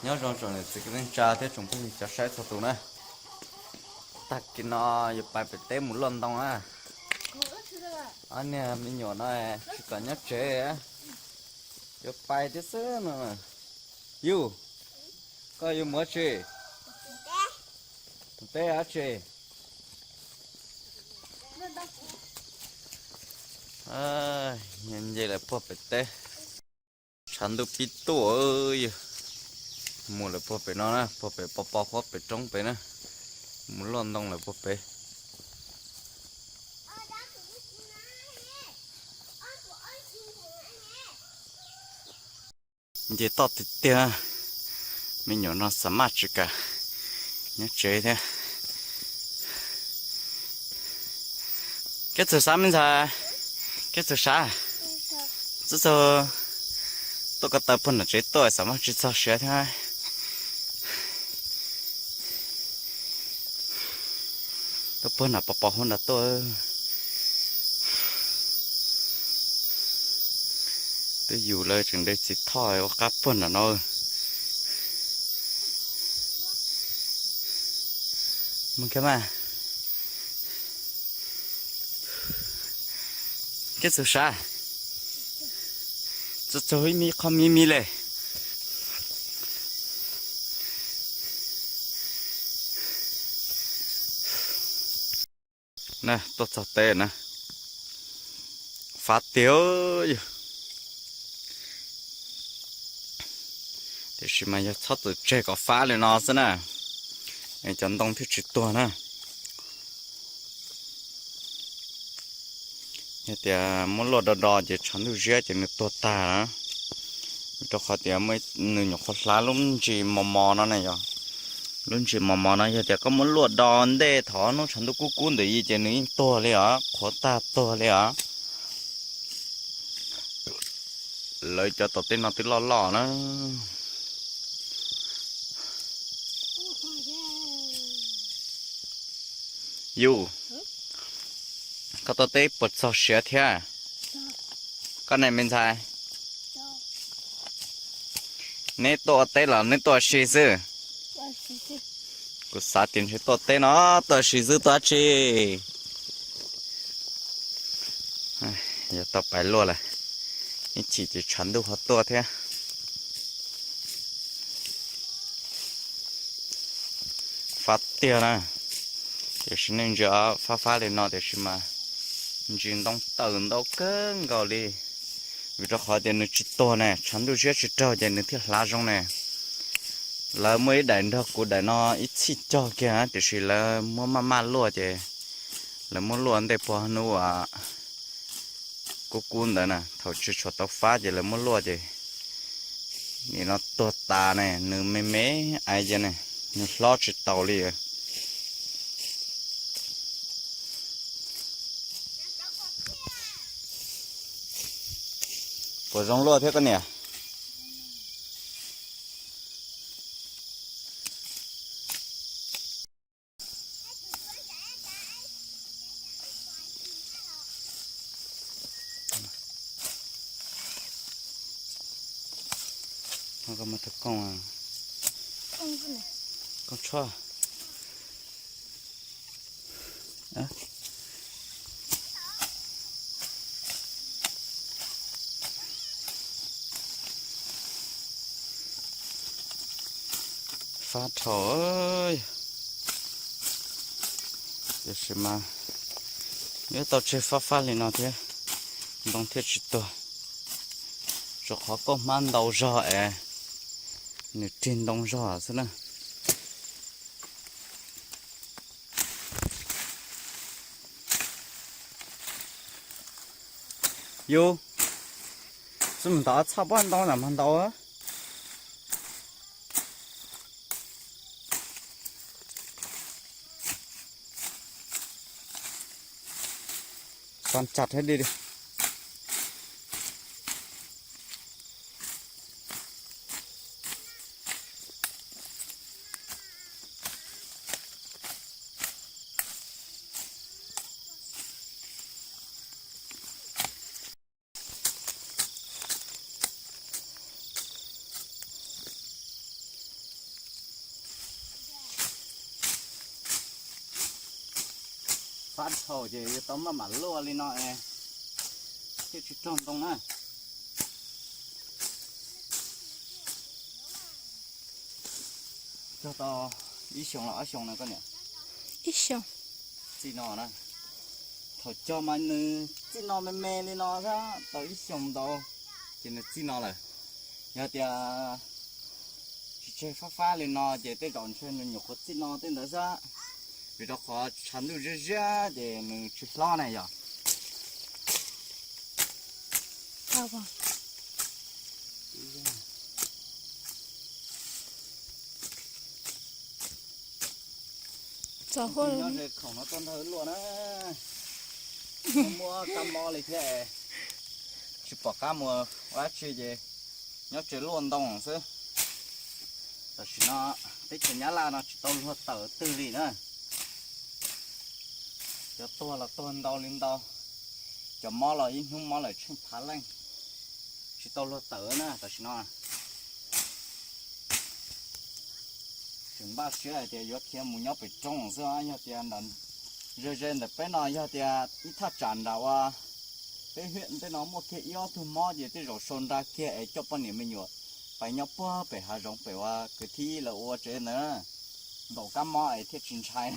Nyob zoo tsoom niam txiv kwv tij neej tsa thiab tsoom phooj ywg cov saib txhua tus na. Tag kis no yuav pais pem teb mus luaj ntoo na. Ob niag me nyuam no tsis kom nyob tsev, yuav pais thiab xwb no. Yus, koj yuav mus dab tsi? Mus teb dab tsi? Nce lawm puag pem teb. Tshav ntuj pib tuaj, yog mus lawm puag pem no na, puag pem pos pos huab pem roob pem na. Mus luaj ntoo lawm puag pem. Nce toj tiag tiag, me nyuam no xav maj tsis kam nyob tsev thiab. Keb txug sav me ntxhais, keb txug sav. Txug, tuaj ko taw puag nram tsev tuaj xav maj tsis txog siav thiab. Tuaj puag nram pos pos huab nrad tuaj. Twb yus lawv tseem de txiv thoj ua qab puag nram no. Mus kiag mas. Keb txug sav. Txug txug ib me qho me me le. Na, tuaj txog teb na. Fab tiag yog. Tiam sis mas yog txhob txwm tseg kom fab li no xwb na, es cov ntoo thiaj tsis tuag na. Yog tias muab luaj do do ces tshav ntuj ziab ces nws tuag tag na. Rau qhov tias nws nyuam qhuav hlav lub ntsis mos mos no na yog. Lub ntsis mos mos no yog tias koj muab luaj do ntej thaum hnub tshav ntuj kub kub ntawm yij ces nws yeej tuag li os, qhuav tag tuag li os. Lawv cov tom tej no twb loj loj na. Yus, koj tuaj teb puas txog siav thiab? Koj ne me ntxhais, neb tuaj ua teb los neb tuaj ua si xwb? Kuv xav tias ntshe tuaj teb no tuaj ua si xwb tuaj dab tsi. Yog tau pais luaj lawm, ib chim ces tshav ntuj ho tuaj thiab. Fab tiag na, tiam sis nej ntsia fab fab li no tiam sis mas ntsis ntoo tawm ntau kawg nkaus li. Vim rau qhov tias nws tsis tuag ne, tshav ntuj siab tsis raug ces nws thiaj hlav zoo ne. Lawv muaj ib daim nrog kuv daim no ib txhij cog kiag tiam sis lawv muab maj maj luaj ces lawv muab luaj ntej puag hnub uas kub kub ntawd na, thaum tsis tshua tau fab ces lawv muab luaj ces nim no tuag tas ne, nws me me aiv ces ne, nws hlob tsis taus li. Puas zoo luaj thiab koj niam? Koj muaj tus kooj, kooj tshuaj. Fab dhau, tiam sis mas yuav tau tseg fab fab li no thiab, ntoo thiaj tsis tuag. Tsuas qhov kauj hmab ntau zog es nws rig ntoo zog xwb na. Yus, xwb mus ntov txhoj pob ntoo lam mag ntau. Txog tsam thiab di. Pab dhau ces yuav tau maj mam luaj li no es thiaj tsis raug ntoo na. Cog tau ib xyoos los ob xyoos no koj niam? Ib xyoos. Txij no na, thaum cog mas nws txij no me me li no xwb, tau ib xyoos ntau ces nws txij no lawm. Yog tias tsis tseg fab fab li no ces tej zaum ntshe nws nyuam qhuav txij no tej ntawd xwb, vim rau qhov tshav ntuj ziab ziab ces nws tsis hlob na yog. Nyob ze khoom no tuaj ntawd luaj na, muaj kab mob li thiab, tsis pom qab mus ua dab tsi ces nyob tsev luaj ntoo xwb. Tam sim no teb chaws Nyab Laj no tsis tau luag tawm twg li na. Cov tuag los tuag ntau li ntau, cov mob los ib hnub mob lawm tsheej phav leej, tsis tau luag tawm na tam sim no. Tseem npaj siab hais tias yuav khiav mus nyob pem roob xwb, yog tias ze ze ntawm peb no yog tias ib thaj tsam nram ua peb hiam tej no muaj kiag ib ob tug mob ces tej zaum sau nra kiag es coj poj niam me nyuam pais nyob puag pem hav zoov pem uas kwv tij lawv ua tsev ntawd, ntaus kab mob es thiaj tsis ntshai.